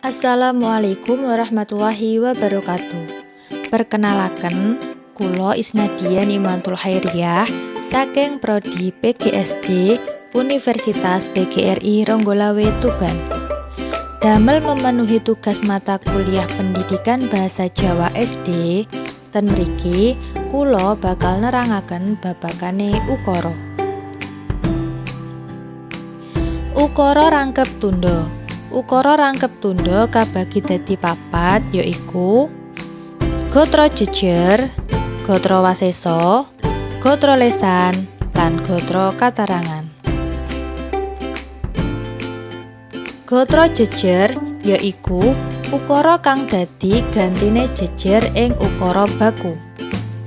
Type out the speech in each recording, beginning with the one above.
Assalamualaikum warahmatullahi wabarakatuh. Perkenalaken, kula Isnadia Nimantul Khairiyah saking Prodi PGSD Universitas PGRI Ronggolawe Tuban. Damel memenuhi tugas mata kuliah Pendidikan Bahasa Jawa SD, ten mriki kula bakal nerangaken babakane ukara. Ukara rangkep tunda. Ukara rangkep tunda kabagi dadi papat, yaiku gatra jejer, gatra wasesa, gatra lesan, lan gatra katarangan. Gatra jejer yaiku ukara kang dadi gantine jejer ing ukara baku.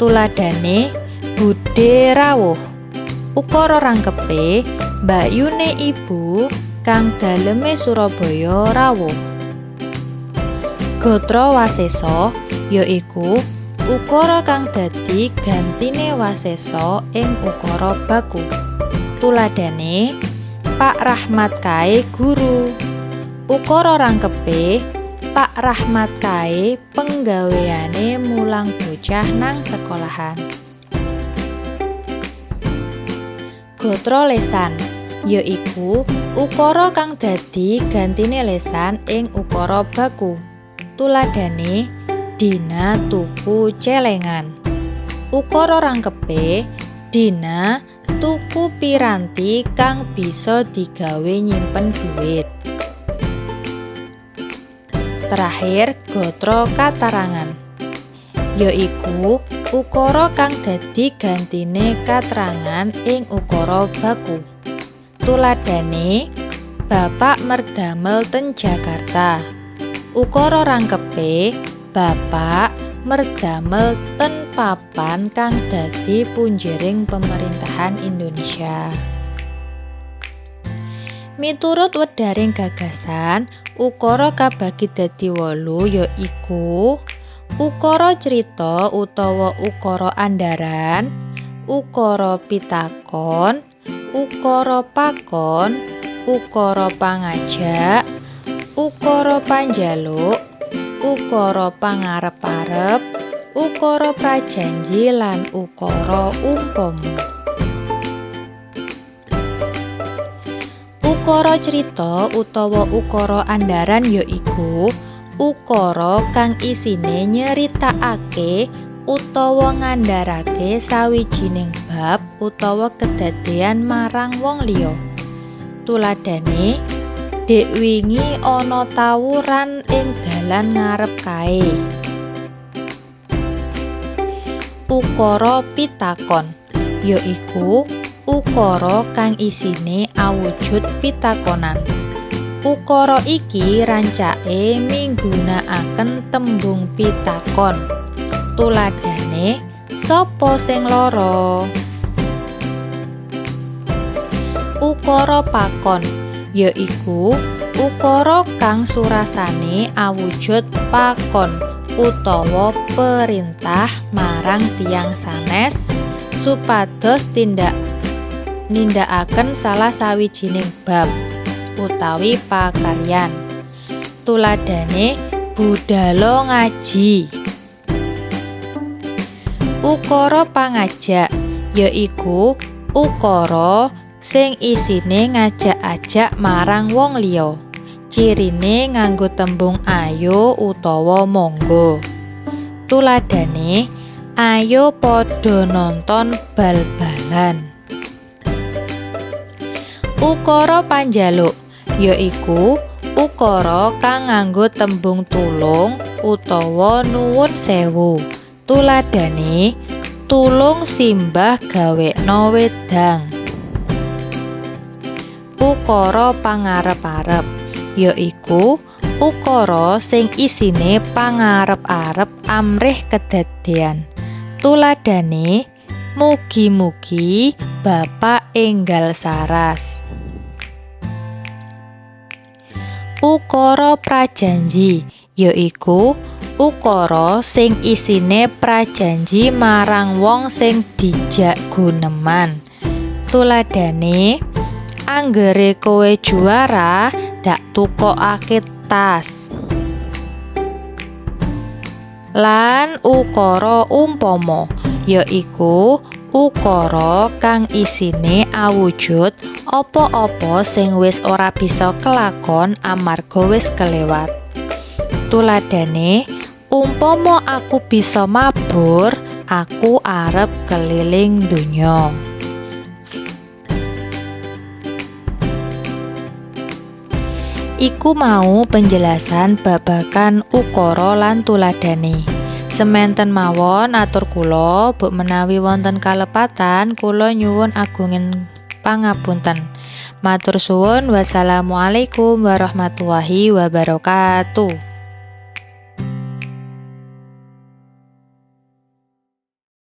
Tuladhane budhe rawuh. Ukara rangkepe mbakyune ibu kang daleme Surabaya rawuh. Gatra wasesa yaiku ukara kang dadi gantine wasesa ing ukara baku. Tuladhane Pak Rahmat kae guru. Ukara rangkepe Pak Rahmat kae penggaweane mulang bocah nang sekolahan. Gatra lesan yaiku ukara kang dadi gantine lesan ing ukara baku. Tuladhane Dina tuku celengan. Ukara rangkepe Dina tuku piranti kang bisa digawe nyimpen duit. Terakhir, gatra katarangan yaiku ukara kang dadi gantine katrangan ing ukara baku. Tuladhane Bapak merdamel ten Jakarta. Ukara rangkepe Bapak merdamel ten papan kang dadi punjering pemerintahan Indonesia. Miturut wedharing gagasan, ukara kabagi dadi 8, yaiku ukara crita utawa ukara andharan, ukara pitakon, ukara pakon, ukara pangajak, ukara panjaluk, ukara pangarep-arep, ukara prajanji lan ukara umpama. Ukara crita utawa ukara andharan yaiku ukara kang isine nyeritakake utawa ngandharake sawijining bab utawa kedadean marang wong liya. Tuladhane dek wingi ana tawuran ing dalan ngarep kae. Ukara pitakon yaiku ukara kang isine awujud pitakonan. Ukara iki rancake minggunakaken tembung pitakon. Tuladhane sapa sing lara? Ukara pakon yaiku ukara kang surasane awujud pakon utawa perintah marang tiyang sanes supados tindak nindakaken salah sawijining bab utawi pakaryan. Tuladhane budhalo ngaji. Ukara pangajak yaiku ukara sing isine ngajak-ajak marang wong liya. Cirine nganggo tembung ayo utawa monggo. Tuladhane ayo padha nonton bal-balan. Ukara panjaluk yaiku ukara kang nganggo tembung tulung utawa nuwun sewu. Tuladhane tulung simbah gawekno wedang. Ukara pangarep-arep yaiku ukara sing isine pangarep-arep amrih kedadean. Tuladhane mugi-mugi bapak enggal saras. Ukara prajanji yaiku ukara sing isine prajanji marang wong sing dijak guneman. Tuladhane anggere kowe juara dak tukokake tas. Lan ukara umpama, yaiku ukara kang isine awujud apa-apa sing wis ora bisa kelakon amarga wis kelewat. Tuladhane, umpama aku bisa mabur, aku arep keliling donya. Iku mau penjelasan babagan ukara lan tuladhane. Sementen mawon atur kula, mbok menawi wonten kalepatan kula nyuwun agunging pangapunten. Matur suwun, wassalamualaikum warahmatullahi wabarakatuh.